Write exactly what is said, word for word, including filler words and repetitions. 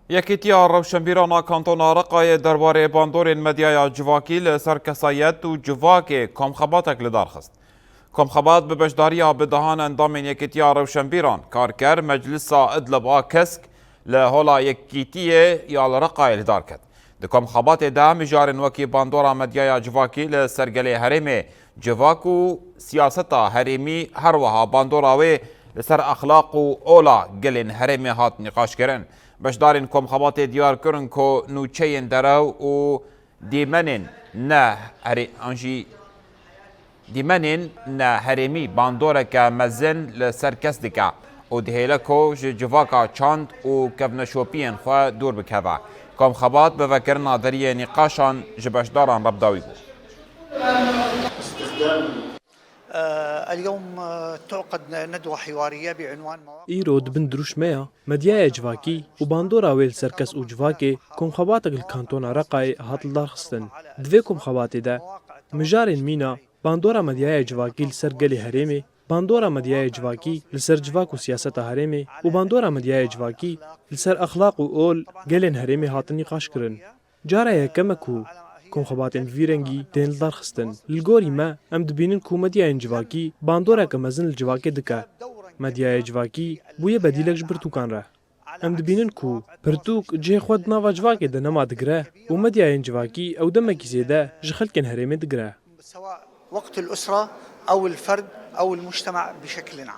Yekîtiya Rewşenbîran a Kantona Reqayê derbarê bandorên medyaya civakî li ser kesayet û civakê komxebatek li dar xist. Komxebat bi beşdariya bi dehan endamên Yekîtiya Rewşenbîran, karker, Meclisa Idlib a Kesk li Hola Yekîtiyê ya li Reqayê li dar ket. Di komxebatê de mijarên wekî bandora medyaya civakî li ser gelê herêmê, civak û siyaseta herêmî, her wiha bandora wê li ser exlaq û ola gelên herêmê hat nîqaşkirin. Beşdarên komxebatê diyar kirin ku nûçeyên derew û dîmenên ne herê-, an jî dîmenên ne herêmî bandoreke mezin li ser kes dike û dihêle ku ji civaka çand û kevneşopiyên xwe dûr bikeve. Komxebat bi vekirina deriyê nîqaşan ji beşdaran re bi dawî bû. اليوم تعقد ندوة حوارية بعنوان مواقف Îro di bin dirûşmeya medyaya civakî û bandora wê li ser kes û civakê komxebatek li Kantona Reqayê hat lidarxistin. Di vê komxebatê de mijarên mîna bandora medyaya civakî li ser gelê herêmê, bandora medyaya civakî li ser civak û siyaseta herêmê û bandora medyaya civakî li ser exlaq û ol gelên herêmê hatin nîqaşkirin. Cara yekeme ku komxebatên bi vî rengî tên lidarxistin. Li gorî me, em dibînin ku medyayên civakî bandoreke mezin li civakê dike. Medyaya civakî bûye bedîlek ji pirtûkan re. Em dibînin ku pirtûk cihê xwe di nava civakê de nema digire û medyayên civakî ew demekî zêde ji xelkên herêmê digire. سواء وقت الأسرة أو الفرد أو المجتمع بشكل عام.